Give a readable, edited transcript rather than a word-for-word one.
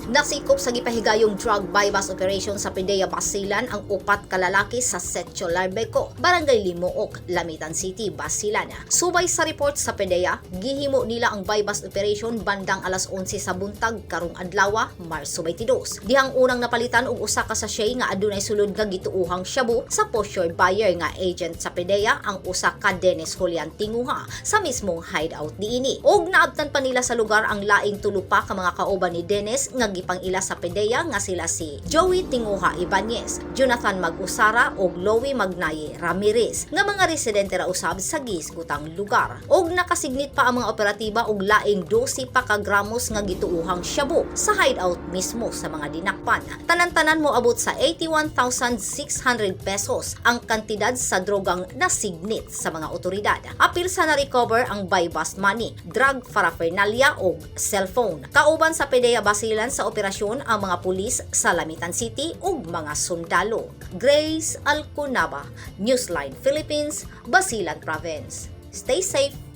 Nasikop sa gipahigayong drug buy-bust operation sa PDEA Basilan ang upat ka lalaki sa Setio Larbeco, Barangay Limuok, Lamitan City, Basilan. Subay sa report sa PDEA, gihimo nila ang buy-bust operation bandang alas 11 sa buntag karong adlaw, Marso 22. Dihang unang napalitan og usa ka sachet nga adunay sulod nga gituohang shabu sa poseur buyer nga agent sa PDEA, ang usa ka Dennis Julian Tinguha, sa mismong hideout niini. Og naabtan pa nila sa lugar ang laing tulo pa ka mga kauban ni Dennis nga gipang-ila sa PDEA nga sila si Joey Tinguha Ibanez, Jonathan Mag-usara ug Lowy Magnaye Ramirez nga mga residente ra usab sa gihisgutang lugar. Og nakasignit pa ang mga operatiba og laing 12 pa ka gramos nga gituohang shabu sa hideout mismo sa mga dinakpan. Tanan-tanan moabot sa 81,600 pesos ang kantidad sa drogang nasignit sa mga otoridad. Apil sa na-recover ang buy-bust money, drug paraphernalia ug cellphone. Kauban sa PDEA Basilan sa operasyon ang mga pulis sa Lamitan City ug mga sundalo. Grace Alconaba, Newsline Philippines, Basilan Province. Stay safe.